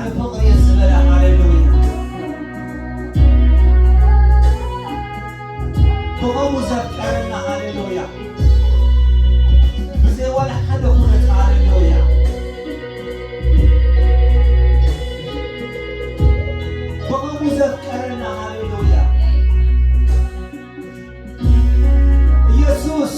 ኣነ ፍቕሪ እየ ዝበለ። ሃሌሉያ። ብኸምኡ ዘፍቀረና፣ ሃሌሉያ፣ ብዘይ ዋላ ሓደ ኩነት፣ ሃሌሉያ፣ ብኸምኡ ዘፍቀረና፣ ሃሌሉያ፣ ኢየሱስ።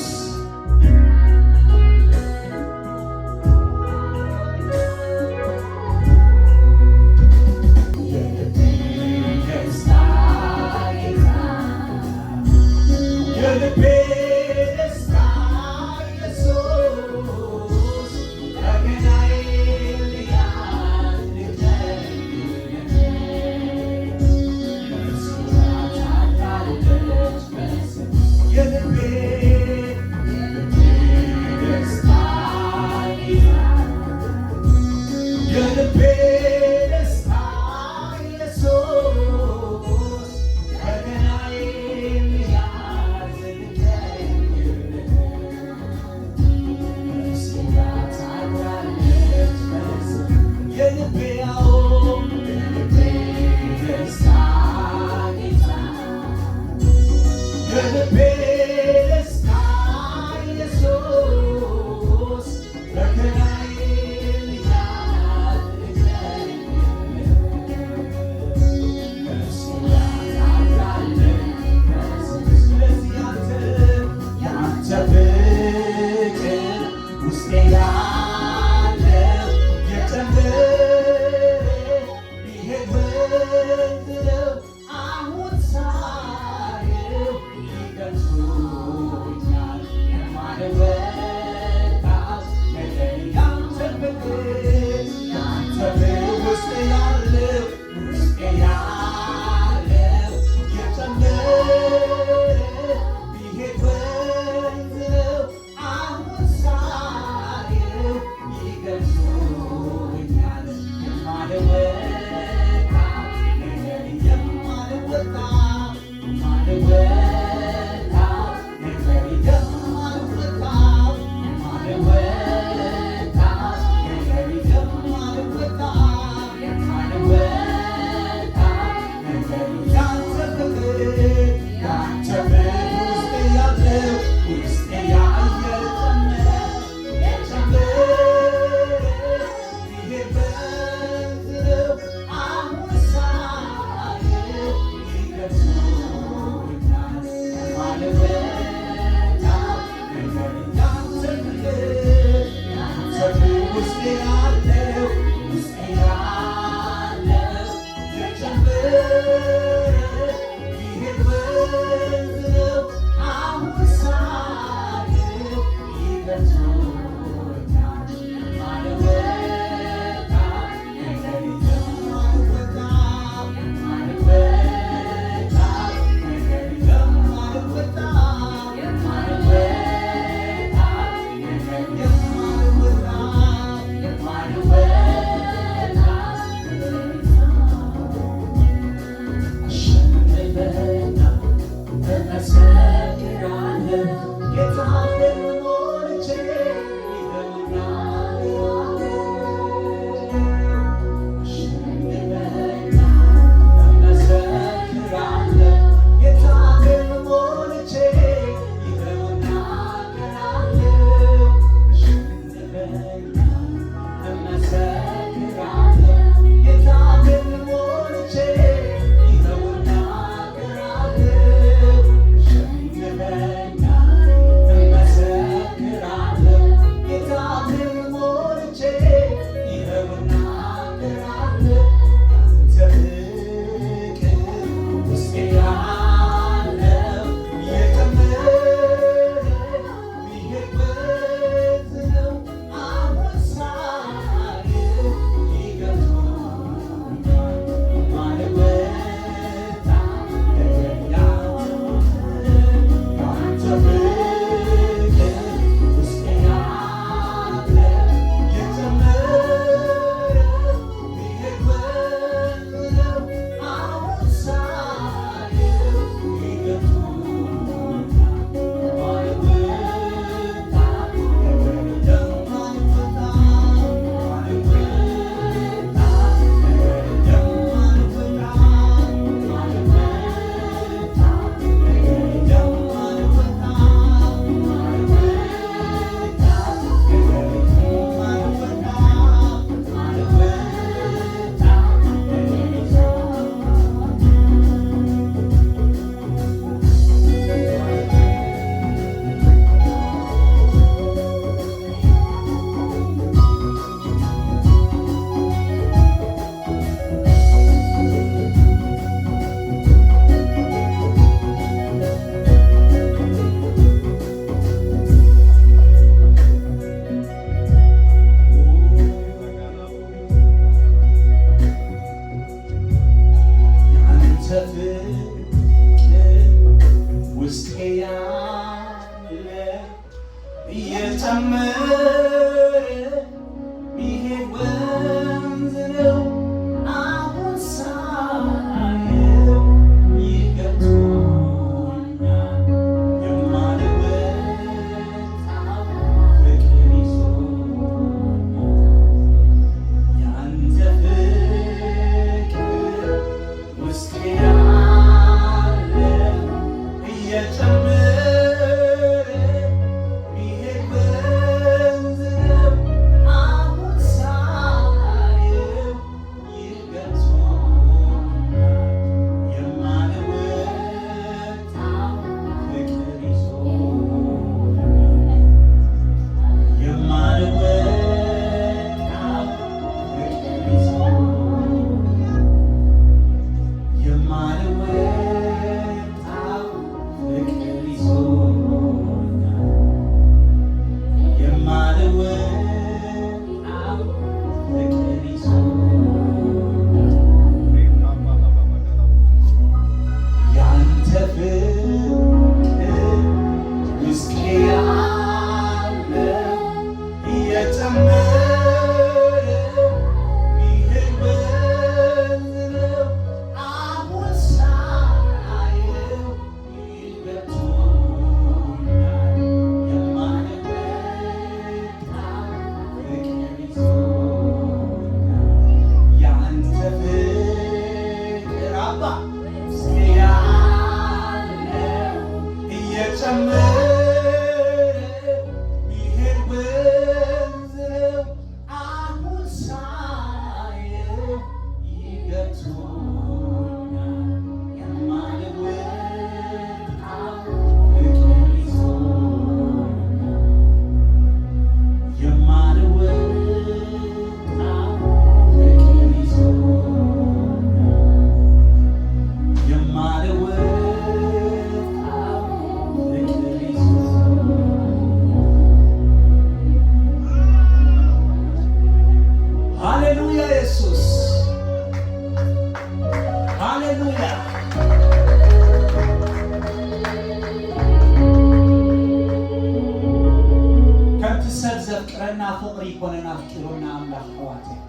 ኣምላኽ ኣሕዋተይ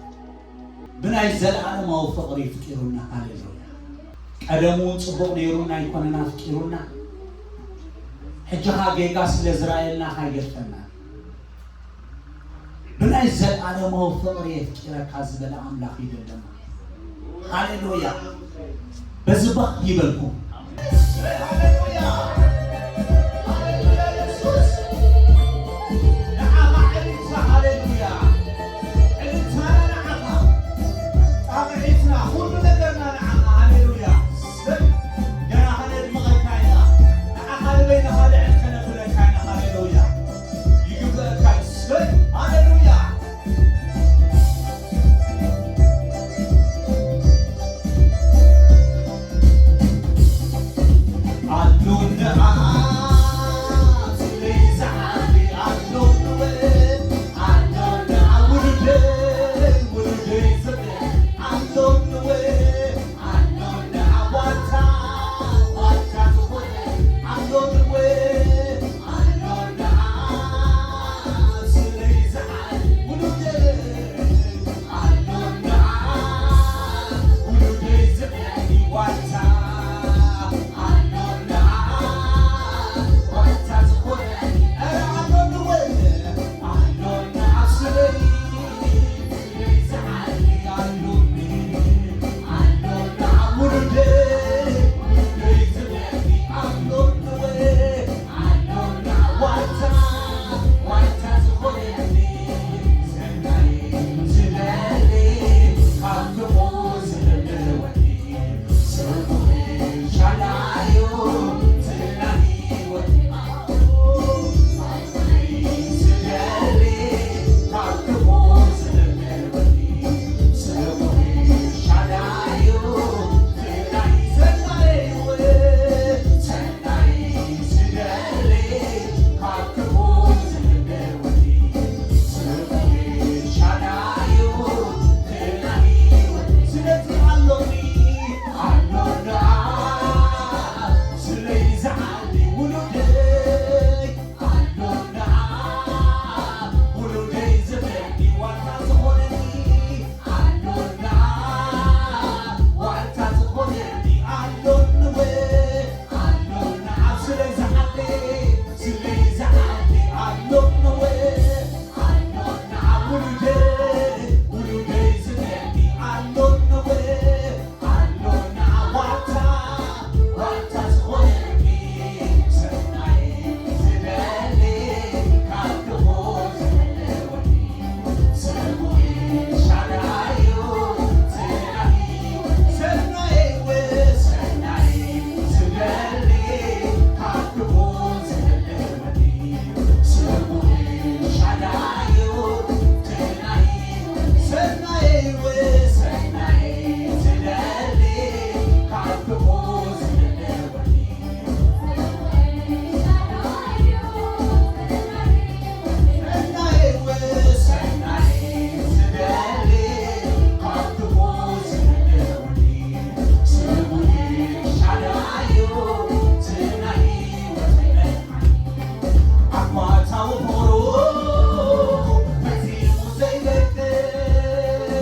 ብናይ ዘለኣለማዊ ፍቕሪ ፍቂሩና። ሃሌሉያ። ቀደሙ ፅቡቕ ነይሩና ኣይኮነና ፍቂሩና፣ ሕጂ ኻ ጌጋ ስለ ዝረኣየልና ካይገድፈና። ብናይ ዘለኣለማዊ ፍቕሪ የፍቂረካ ዝበለ ኣምላኽ እዩ ዘለና። ሃሌሉያ። በዚ ባህ ይበልኩም። ሃሌሉያ፣ ሃሌሉያ። የሱስ ንዓኻ ዕልልታ። ሃሌሉያ። ዕልልታና ንዓኻ፣ ጣቕዒትና፣ ኩሉ ነገርና ንዓኻ። ሃሌሉያ። ገና ከነድምቐካ ኢና፣ ንዓኻ ንበይንኻ ልዕል ከነብለካ ኢና። ሃሌሉያ። ይግበአካ እዩ። ሃሌሉያ። ኣሎንኣ ስለይዝዓቢ ኣሎንወ ኣሎንኣ ውሉደይ ውሉደይ ዝብል ኣሎንወ ኣሎንኣ ዋልታ ዋልታ ዝኾነ ኣሎንወ ኣሎንኣ ስለይዝዓቢ ውሉደይ ኣሎንኣ ውሉደይ ዝብለኒ ዋልታ ኣሎንኣ ዋልታ ዝኾነኒ። ኧረ ኣሎንወ ኣሎንኣ ስለይ ስለይ ዝዓሊ ኣሎኒ ኣሎንኣ ውሉደይ ውሉደይ ዝብለኒ ኣሎንወ ኣሎንኣ ዋልታ ዋልታ ዝኾነኒ። ሰናይ ዝደሊ ካብ ክፉ ዝህልወኒ ስሙ ሻላዩ ዝላሂወት ዝደሊ ካብ ክፉ ዝህልወኒ ስሙ ሻላዩ ዝላሂ ሰናይ ሰናይ ዝደሊ ካብ ክፉ ዝህልወኒ ስሙ ሻላዩ ዝላሂወት። ስለዚ ኣሎኒ ኣሎና ስለይዝዓሊ ውሉደይ ኣሎና ውሉደይ ዝብለኒ ዋልታ ዝኾነኒ ኣሎና ዋልታ ዝኾነኒ ኣሎንወ ኣሎና ስለይዝዓሊ ስለይዝዓሊ ኣሎንወ ኣሎና ውሉደይ ውሉደይ ዝብለኒ ኣሎንወ ኣሎና ዋልታ ዋልታ ዝኾነኒ። ሰናይ ዝደሊ ካብ ክፉ ዝሕልወኒ ስሙ ሻላዩ ዝላሂ ሰናይ ሰናይ ዝደሊ ካብ ክፉ ዝሕልወኒ ስሙ ሻላዩ ዝላሂ ሰናይ ሰናይ ዝደሊ ካብ ክፉ ዝሕልወኒ ሰናይ ሰናይ ዝደሊ ካብ ክፉ ዝሕልወኒ ስሙ ሻላዩ ዝላሂ። ኣኳታው ፍቕሩ ፈፂሙ ዘይበቅዕ።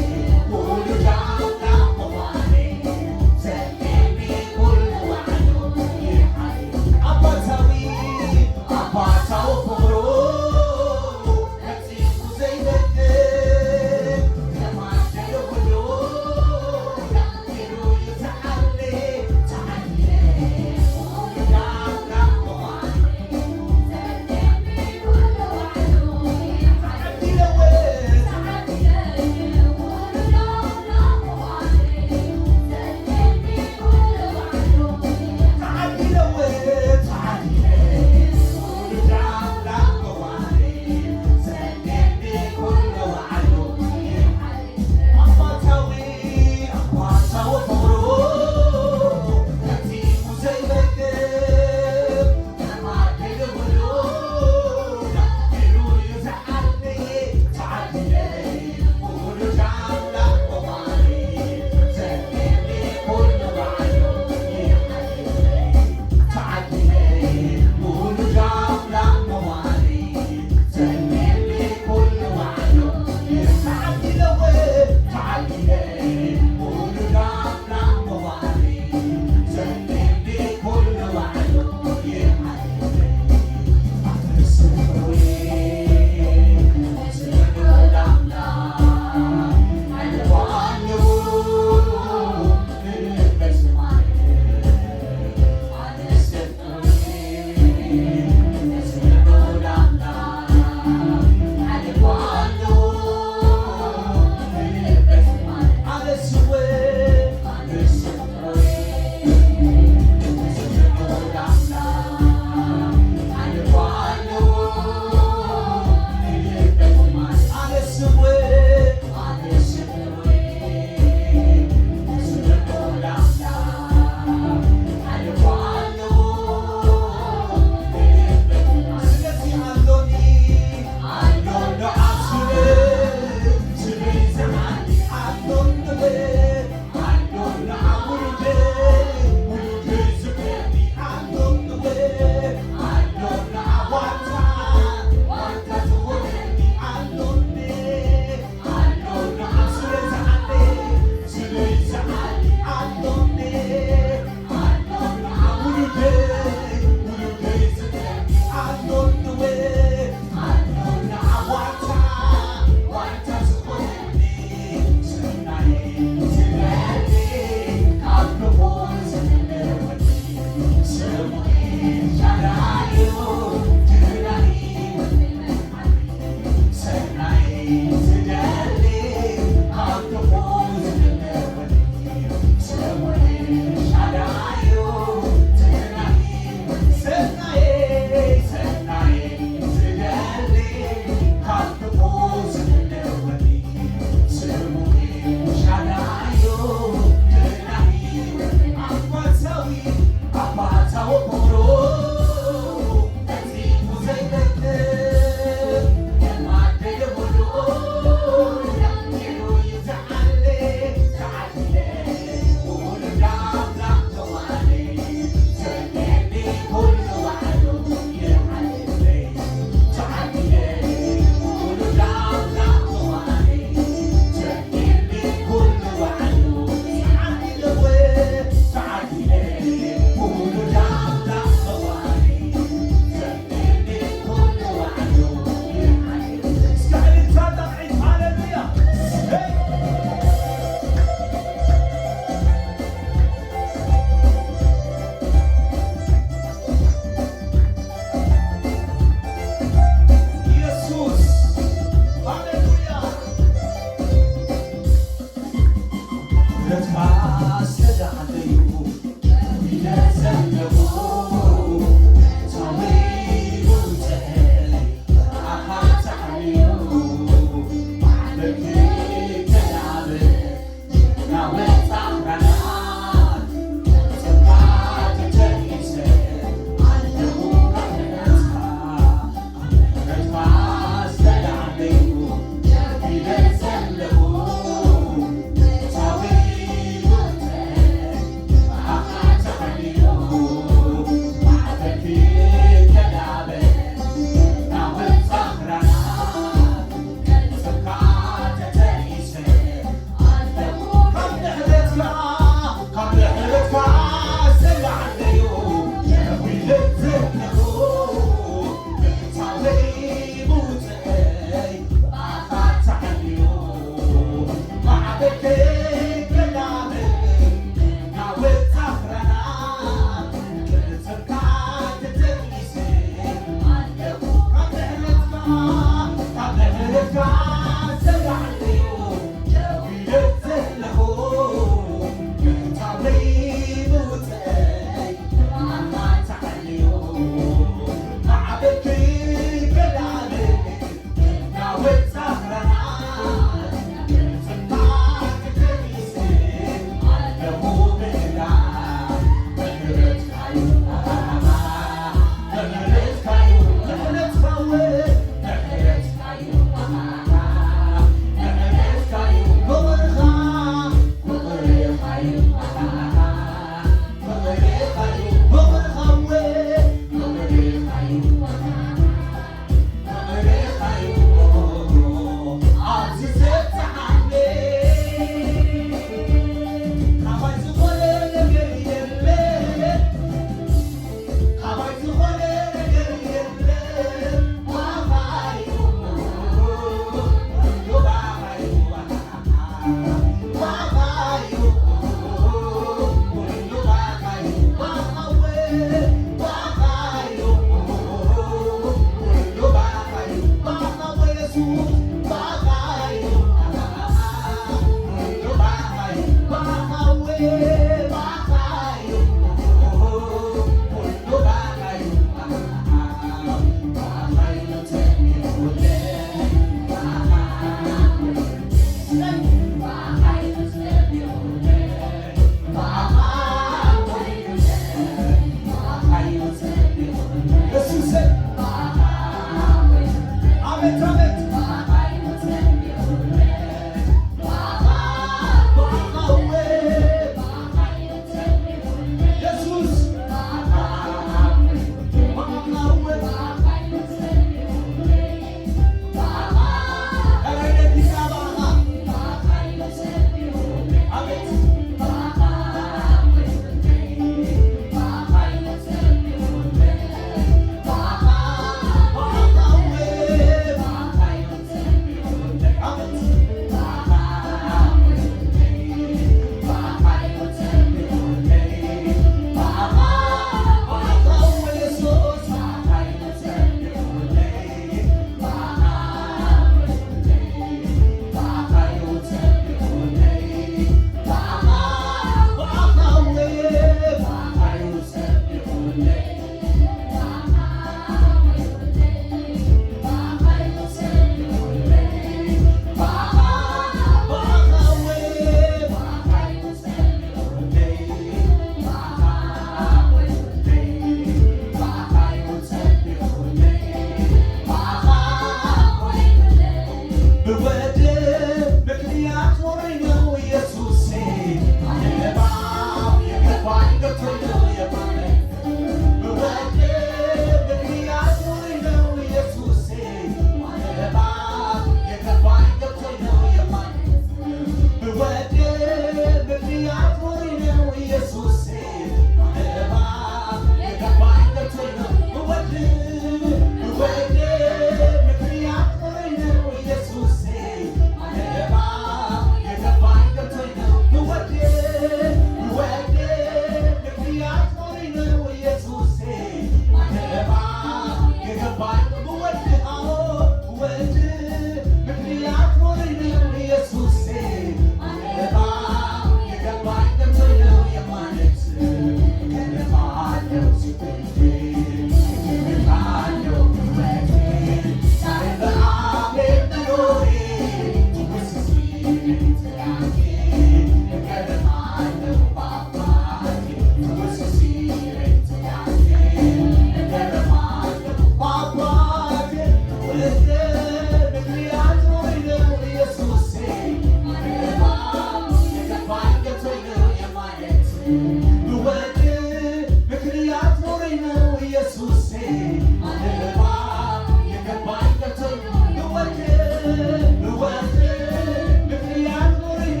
ምክንያት ኖሮኝ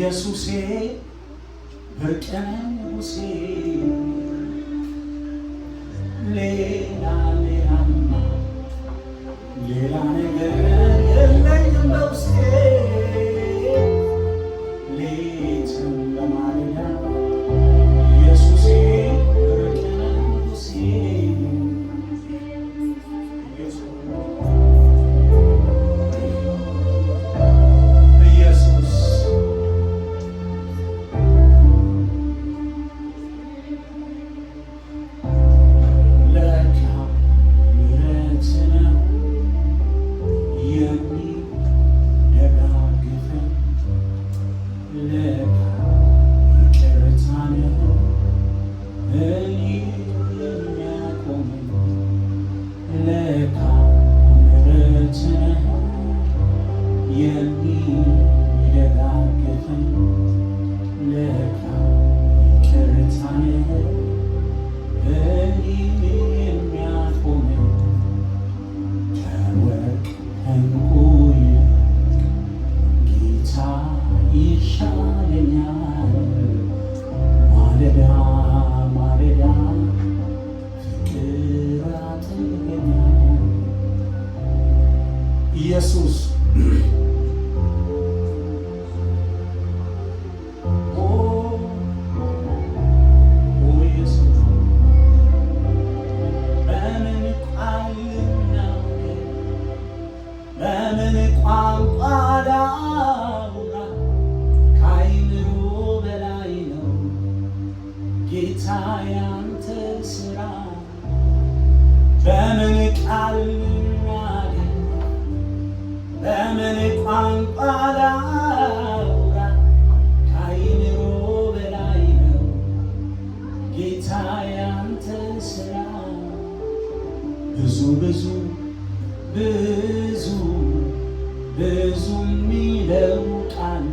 ኢየሱሴ ብርቅ ነህ ንጉሴ። ሌላ ሌላማ ሌላ ነገር የለኝም በውስጤ። ሌትም በማለዳ ኢየሱሴ ብርቅ ነህ ንጉሴ። ኢየሱስ፣ ኢየሱስ። ለካ ምሕረት ነው የሚደጋግፈኝ፣ ለካ ይቅርታ ነው እኔን የሚያቆመኝ፣ ለካ ምሕረት ነው የሚደጋግፈኝ፣ ለካ ይቅርታ ነው እኔን የሚያቆመኝ። ከወርቅ ከዕንቁ ይልቅ ጌታ ይሻለኛል። ማለዳ ማለዳ ፍቅር ያጠግበኛል። ኢየሱስ፣ ኦ ኦ ኢየሱስ። በምን ቃል ልናገር? በምን ቋንቋ ላውራ? ከአይምሮ በላይ ነው ጌታ ያንተ ስራ። በምን ቃል ልናገር? በምን ቋንቋ ላውራ? ከአይምሮ በላይ ነው ጌታ ያንተ ስራ። ብዙ ብዙ ብዙ ብዙ የሚለው ቃል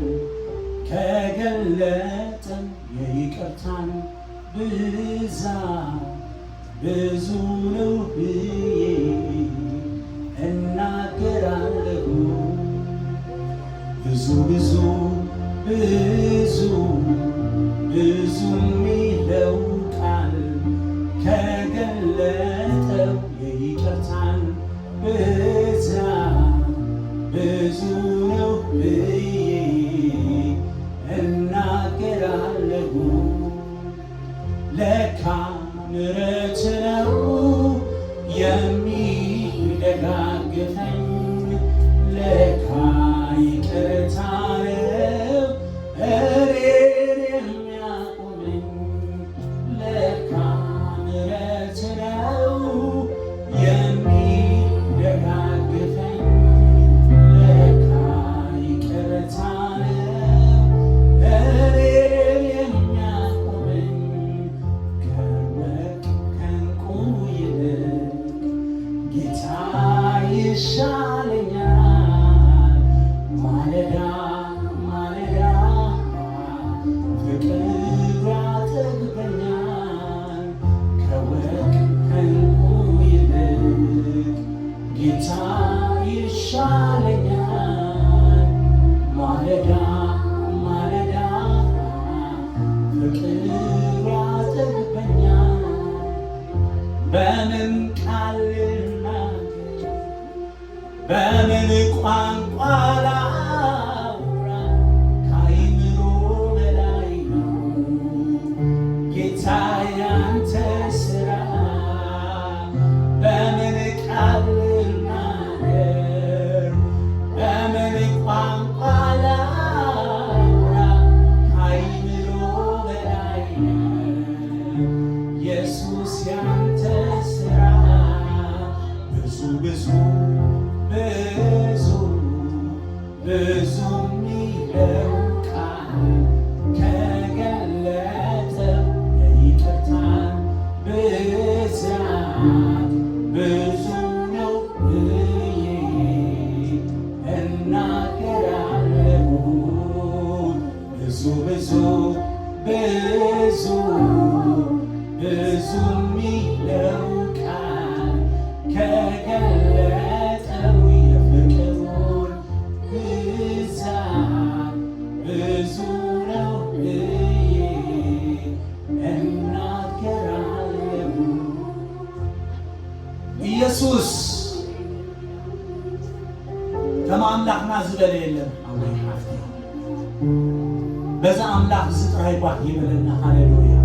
ከገለጠን የይቅርታን ብዛት ብዙ ነው ብዬ እናገራለሁ። ብዙ ብዙ ብዙ ብዙ የሚለው ቃል ከገለጠው የይቅርታን ብዛት ብዙ ነው ብዬ እናገራለሁ። ለካ ምሕረት ነው የሚደጋግፈኝ፣ ለካ ይቅርታ ነው እኔን የሚያቆመኝ፣ ለካ ምሕረት ነው የሚደጋግፈኝ፣ ለካ ይቅርታ ነው እኔን የሚያቆመኝ። ከወርቅ ከዕንቁ ይልቅ ጌታ ይሻለኛል። ማለዳ ማለዳ ፍቅር ያጠግበኛል። ከወርቅ ከዕንቁ ይልቅ ጌታ ይሻለኛል። ማለዳ ማለዳ ፍቅር ያጠግበኛል። በምን ቃል ልናገር? በምን ቋንቋ ላውራ? ከአይምሮ በላይ ነው ጌታ ያንተ ስራ። በምን ቃል ልናገር? በምን ቋንቋ ላውራ? ከአይምሮ በላይ ነው ኢየሱስ ያንተ ስራ። ብዙ ብዙ ብዙ ብዙ የሚለው ቃል ከገለጠው የይቅርታን ብዛት ብዙ ነው ብዬ እናገራለሁ። ብዙ ብዙ ብዙ ብዙ የሚለው ቃል ከገለጠው የፍቅሩን ብዛት ብዙ ከም ኣምላኽና ዝበለ የለን። ኣወይ ሓፍቲ፣ በዛ ኣምላኽ እዚ ጥራይ ባህ ይበለና። ሃሌሉያ።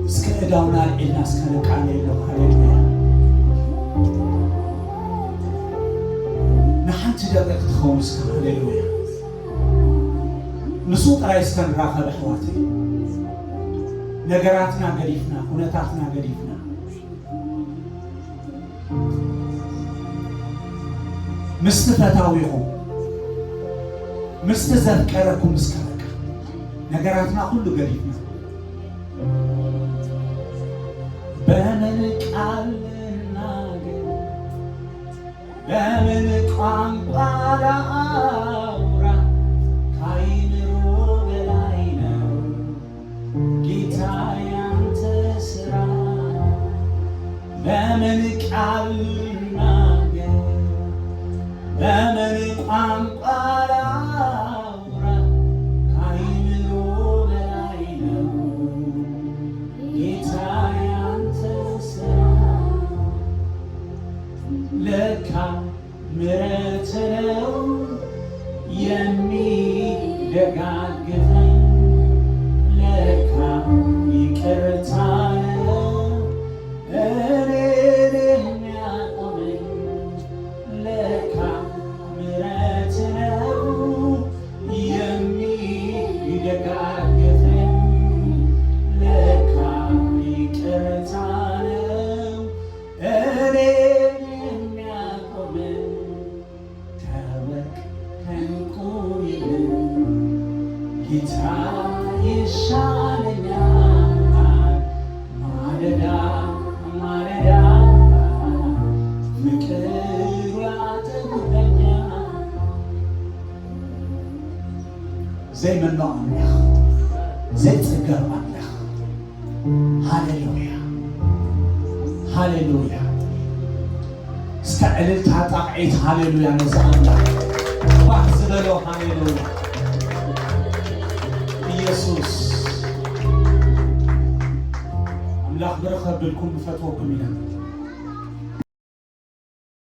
እስከ እዳውና ኣልዒልና እስከ ንቃነየሎ። ሃሌሉያ። ንሓንቲ ደቂቕ ትኸውን እስከ፣ ሃሌሉያ፣ ምስኡ ጥራይ እስከ ንራኸብ ኣሕዋተይ። ነገራትና ገዲፍና፣ ኩነታትና ገዲፍና፣ ምስቲ ፈታዊኹም፣ ምስቲ ዘፍቀረኩም እስከ በቃ ነገራትና ኩሉ ገዲፍና። በምን ቃል ልናገር፣ በምን ቋንቋ ላውራ? ከአይምሮ በላይ ነው ጌታ ያንተ ስራ። በምን ቃል ልናገር፣ በምን ቋንቋ ላውራ? ከአይምሮ በላይ ነው ጌታ ያንተ ስራ። ለካ ምሕረት ነው የሚደጋግፈኝ፣ ለካ ይቅርታ ነው እኔን የሚያቆመኝ፣ ለካ ምሕረት ነው የሚደጋግፈኝ፣ ለካ ይቅርታ ነው እኔን የሚያቆመኝ። ከወርቅ ከዕንቁ ይልቅ ጌታ ይሻለኛል። ማለዳ ማለዳ ፍቅሩ ያጠግበኛል። ዘይመኖ ኣምላኽ፣ ዘይፅገብ ኣምላኽ። ሃሌሉያ፣ ሃሌሉያ። እስከ ዕልልታ ጣቕዒት፣ ሃሌሉያ፣ ነዚ ኣምላኽ ባህ ዝበሎ። ሃሌሉያ ኢየሱስ። ኣምላኽ ብረኸብልኩም፣ ንፈትወኩም ኢና።